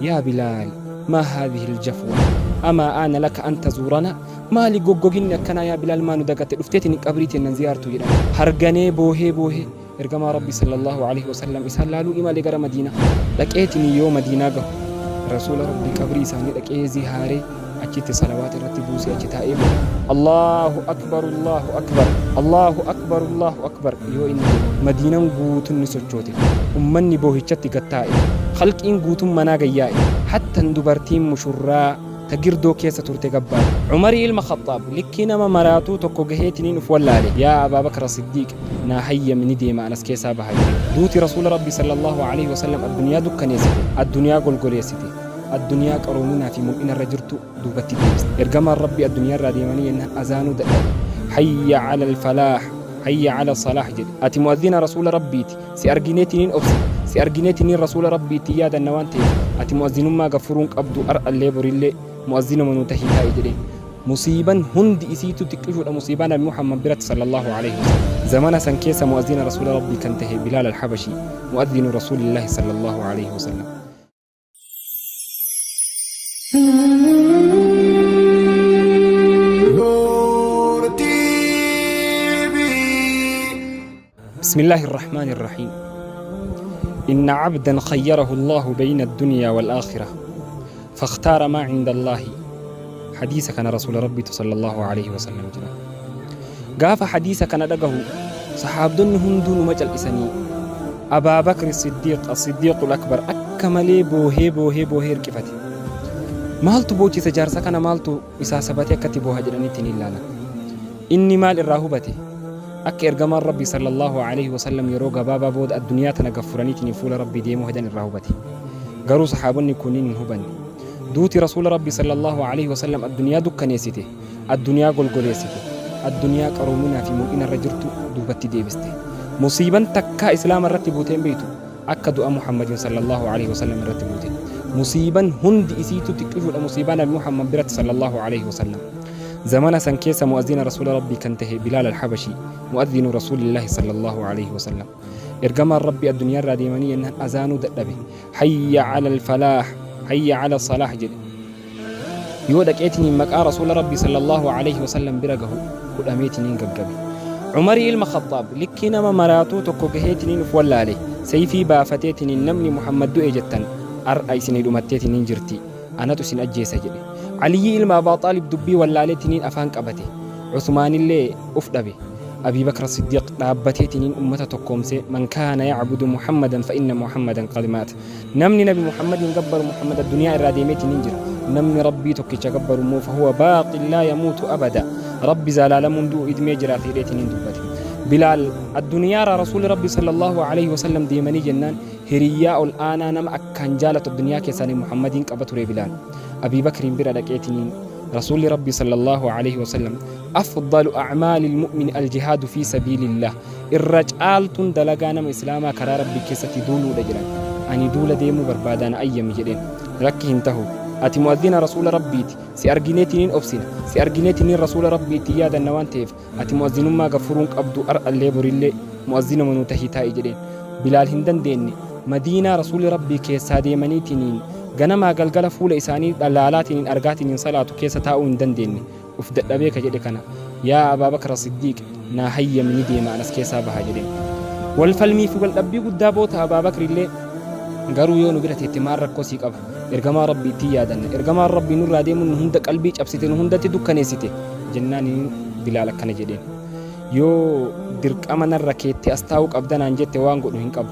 Yaa Bilaal, maa haadhihil jafwa, amaa aana laka an tazuurana? Maali goggoginni akkanaa yaa Bilaal maa nu dagatte dhufteetiin qabrii teenna hin ziyaartu jedhan. Harganee boohee boohee Ergamaa Rabbii sallallaahu aleyhi wasallam isaan laaluu imale gara Madiinaa. Dhaqeetiin yoo Madiinaa gahu Rasuula Rabbii qabrii isaanii dhaqee zihaaree achitti salawaata irratti buusee achi taa'ee boohe. Allaahu Akbar Allaahu Akbar Allaahu Akbar Allaahu Akbar yoo inni jedhu Madiinan guutun ni sochoote. Ummanni boohichatti gad taa'e. Khalqiin guutun manaa gad yaa'e. Hattan dubartiin mushurraa ta girdoo keessa turte gad baate. Umarii ilma Khaxxaab likkii nama maraatuu tokko gaheetiniin uf wallaale. Yaa Abaa Bakr As-Siddiiq naa hayyami ni deema an as keessaa baha jedhe. Duuti Rasuula Rabbii sallallaahu aleyhi wasallam addunyaa dukkaneessite, addunyaa golgoleessite, addunyaa qaroominaa fi mul'ina irra jirtu duubatti deebiste. Ergamaan Rabbii addunyaa irraa deemanii jennaan azaanuu dadhabe. Hayya alal falaah, hayya ala salaah jedhe. Ati mu'adhdhina Rasuula Rabbiiti, si argineetiniin obsina, si argineetiniin Rasuula Rabbii ittiin yaadanna waan ta'eef ati mu'adhdhinummaa gaffuruu hin qabdu ar'allee borillee mu'adhdhinuma nuu tahii taa'i jedheen. Musiiban hundi isiitu xiqqishuudha musiibaa nabi Muhammad biratti sallallahu aleyhi wasallam. Zamana san keessa mu'azzina rasuula Rabbii kan tahe Bilaal al-Habashii mu'azzinu rasuulillaahi sallallahu aleyhi wasallam. Noor TV. بسم الله الرحمن الرحيم إن عبدا خيره الله بين الدنيا والآخرة فاختار ما عند الله حديث كان رسول ربي صلى الله عليه وسلم جرا قاف حديث كان دقه صحابدن هندون مجل إساني أبا بكر الصديق الصديق الأكبر أكملي بوهي بوهي بوهي ركفتي maaltu boochise jaarsa kana maaltu isaa sabatee akkatti booha jedhaniitti ni ilaalan. Inni maal irraa hubate? Akka Ergamaan Rabbii sallallaahu aleyhi wa sallam yeroo gabaabaa booda addunyaa tana gaffuraniitiin fuula Rabbii deemuu hedan irraa hubate. Garuu sahaabonni kunniin hin hubanne. Duuti Rasuula Rabbii sallallaahu aleyhi wa sallam addunyaa dukkaneessite, addunyaa golgoleessite, addunyaa qaroominaa fi mul'ina irra jirtu duubatti deebiste. Musiiban takkaa Islaama irratti buutee hin beektu. Akka du'a Muhammadin sallallaahu aleyhi wa sallam irratti buute. Musiiban hundi isiitu xiqqishuudha musiibaa Nabi Muhammad biratti sallallaahu aleyhi wa sallam. Zamana san keessa mu'azzina Rasuula Rabbii kan tahe Bilaal al-Habashii mu'azzinu Rasuulillaahi sallallaahu aleyhi wa sallam. Ergamaan Rabbii addunyaa irraa deemanii jennaan azaanuu dadhabe. Hayya alal falaah, hayya ala salaah jedhe. Yoo dhaqeetiniin maqaa Rasuula Rabbii sallallaahu aleyhi wa sallam bira gahu hudhameetiniin gaggabe. Umarii ilma Khaxxaab likkii nama maraatuu tokko gaheetiniin uf wallaale. Seyfii baafateetiniin namni Muhammad du'e jettan ar'a isinii dhumatteetiniin jirti. Anatu isin ajjeesa jedhe. Aliyyii ilma Abaa Xaalib dubbii wallaaleetiniin afaan qabate. Usmaanillee uf dhabe. Abii Bakr As-Siddiiq dhaabbateetiniin ummata tokkoomsee man kaana ya'budu Muhammadan fa inna Muhammadan qad maat. Namni Nabi Muhammadiin gabbaru Muhammad addunyaa irraa deemeetiniin jira. Namni Rabbii tokkicha gabbaru immoo fahuwa baaqin laa yamuutu abada. Rabbi zaalaalamuun du'u idmee jiraata jedheetiniin dubbate. Bilaal adduniyaaraa Rasuulli Rabbii sallallaahu aleyhi wasallam deemanii jennaan Hiriyyaa ol aanaa nama akkaan jaalatu addunyaa keessaa Nabi Muhammadiin qaba ture Bilaal. Abii Bakriin bira dhaqeetiniin Rasuulli Rabbii sallallaahu aleyhi wasallam afdalu a'maalil mu'mini aljihaadu fii sabiilillaah irra caaltuun dalagaa nama Islaamaa karaa Rabbii keessatti duuluudha jedhan. Ani duula deemuu barbaadaa na ayyami jedheen. Lakki hin tahu. Ati mu'adhdhina Rasuula Rabbiiti. Si argineetiniin obsina. Si argineetiniin Rasuula Rabbii ittiin yaadanna waan ta'eef Ati mu'azzinummaa gaffuruu hin qabdu ar'allee borillee mu'azzinuma nuu tahii taa'i jedheen. Bilaal hin dandeenne. Madiinaa Rasuulli Rabbii keessaa deemaniitiniin ganamaa galgala fuula isaanii laalaatiniin argaatiniin salaatu keessa taa'uu hin dandeenne. Uf dadhabee ka jedhe kana. Yaa Abaa Bakr As-Siddiiq naa hayyami ni deema an as keessaa baha jedheen. Wal falmii fi wal dhabbii guddaa boota Abaa Bakrillee garuu yoo nu bira teette maal rakkoo sii qaba? Ergamaa Rabbii ittiin yaadanna. Ergamaan Rabbii nurraa deemuun nu hunda qalbii cabsite nu hundatti dukkaneessite. Jennaaniin Bilaal akkana jedheen. Yoo dirqama narra keettee as taa'uu qabda naan jette waan godhu hin qabu.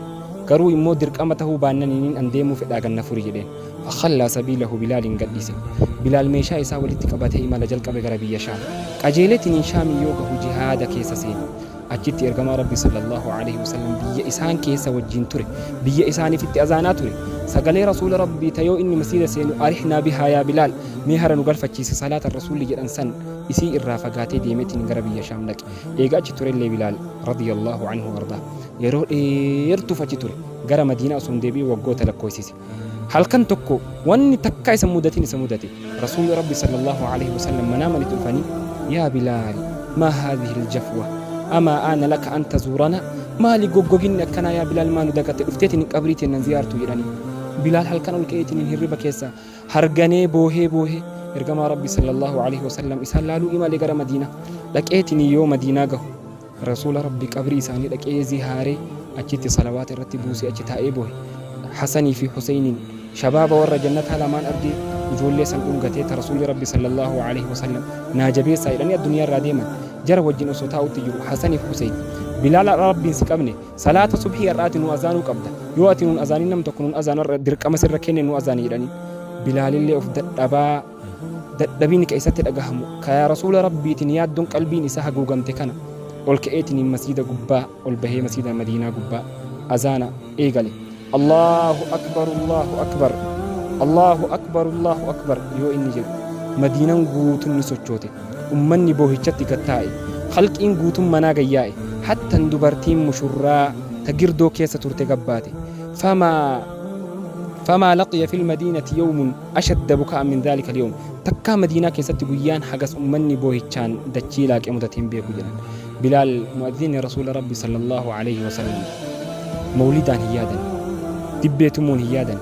Garuu immoo dirqama tahuu baannaniinin an deemuu fedhaa gad na furi jedheen. Fakhallaa sabiilahu Bilaaliin gadhiise. Bilaal meeshaa isaa walitti qabatee imala jalqabe gara biyya Shaam. Qajeeleetiniin Shaamiin yoo gahu jihaada keessa seene. Achitti Ergamaa Rabbii sallallaahu aleyhi wasallam biyya isaan keessa wajjiin ture, biyya isaaniif itti azaanaa ture. Sagalee Rasuula Rabbii ta yoo inni masjiida seenu arihnaa bihaa yaa Bilaal, mee hara nu galfachiisi salaatan Rasuulli jedhan san isii irraa fagaatee deemeetiin gara biyya Shaam dhaqe. Eega achi turellee Bilaal, radiyallaahu anhu wa ardaah, yeroo dheertuuf achi ture. Gara Madiinaa osoo hin deebi'in waggoota lakkooysise. Halkan tokko wanni takkaa isa hin mudatin isa mudate. Rasuulli Rabbii sallallaahu aleyhi wa sallam manaaman itti dhufanii, Yaa Bilaal, maa haadhihil jafwa, amaa aana laka an tazuurana? Maali goggoginni akkanaa yaa Bilaal maa nu dagatte dhufteetiin qabrii teenna hin ziyaartu jedhanii. Bilaal halkan ol ka'eetiin hirriba keessa harganee boohee boohee ergamaa Rabbi sallallahu alaihi wasallam isaan laaluu imale gara Madiinaa dhaqeetiin. Yoo Madiinaa gahu, Rasuula Rabbi qabrii isaanii dhaqee zihaaree, achitti salawaata irratti buusee, achi taa'ee boohe. Hasanii fi Huseiniin, shabaaba warra jannataa lamaan argee, ijoollee san dhungatee, ta Rasuulli Rabbi sallallahu alaihi wasallam naa jabeessaa jedhanii addunyaa irraa deeman, jara wajjin osoo taa'utti jiru, Hasanii fi Husein, "Bilaal, har'a Rabbiin si qabne, salaata subhii har'aati nu azaanuu qabda. Yoo ati nuun azaanin, nam tokko nuun azaanu, har'a dirqama sirra kenne, nu azaani" jedhanii. Bilaalillee of dadhabaa, dadhabini ka isatti dhagahamu, ka yaa Rasuula Rabbiitiin yaaddoon qalbiin isaa haguugamte kana, ol ka'eetiin masjiida gubbaa ol bahee, masjiida Madiinaa gubbaa azaana eegale. "Allahu akbar, Allahu akbar, Allahu akbar, Allahu akbar" yoo inni jedhu, Madiinan guutuun ni sochoote. Ummanni boohichatti gattaa'e. Khalqiin guutuun manaa gayyaa'e. Hattan dubartiin mushurraa ta girdoo keessa turte gabbaate. فما لقي في المدينة يوم أشد بكاء من ذلك اليوم. Takkaa Madiinaa keessatti guyyaan hagas ummanni boohichaan dachii laaqee mudate hin beeku jedhan. Bilaal, mu'adhdhinni Rasuula Rabbi sallallahu alaihi wasallam, mawlidaan hin yaadan, dibbee tumuun hin yaadan,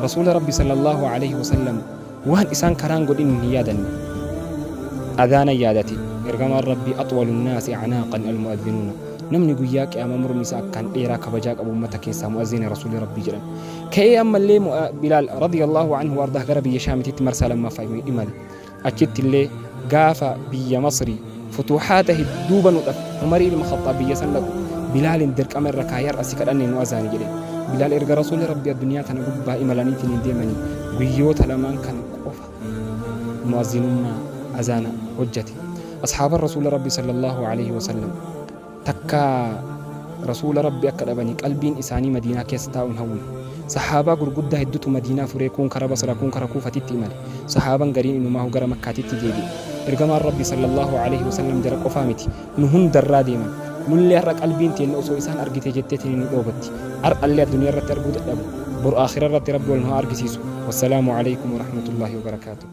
Rasuula Rabbi sallallahu alaihi wasallam waan isaan karaan godhin hin yaadanne, adaana yaadate. Ergamaan Rabbii, "أطول الناس أعناقا المؤذنون", namni guyyaa qiyaamaa mormi isaa akkaan dheeraa kabajaa qabu ummata keessaa mu'azzina Rasuulli Rabbii jedhan. Ka'ee ammallee Bilaal radiyallahu anhu ardaa gara biyya Shaamititti marsaa lammaffaa imale. Achitti illee gaafa biyya Masrii futuuhaata hedduu banuudhaaf Umarii ilma Khaxaab biyya san dhaqu, Bilaalin dirqama irra kaayee, "Har'a si kadhanne, nu azaani" jedhe. Bilaal erga Rasuulli Rabbii addunyaa tana gubbaa imalaniitiin hin deemanii guyyoota lamaan kana qofa mu'azzinummaa azaana hojjate. Ashaaban Rasuula Rabbi sallallahu alaihi wasallam takka Rasuula Rabbi akka dhabanii qalbiin isaanii Madiinaa keessa taa'uun hawwine. Sahaabaa gurguddaa hedduutu Madiinaa furee, kuun kara Basraa, kuun kara Kuufatitti imale. Sahaaban gariin inumaahu gara Makkaatitti deebi'e. Ergamaan Rabbi sallallahu alaihi wasallam jara qofaa miti, nu hundarraa deeman. Nullee har'a qalbiin teenna osoo isaan argite jetteetiin nu dhoobatti. Har'allee addunyaa irratti arguu dadhabu, bor aakhira irratti Rabbi wal nu haa argisiisu. Wassalaamu alaikum warahmatullaahi wabarakaatuh.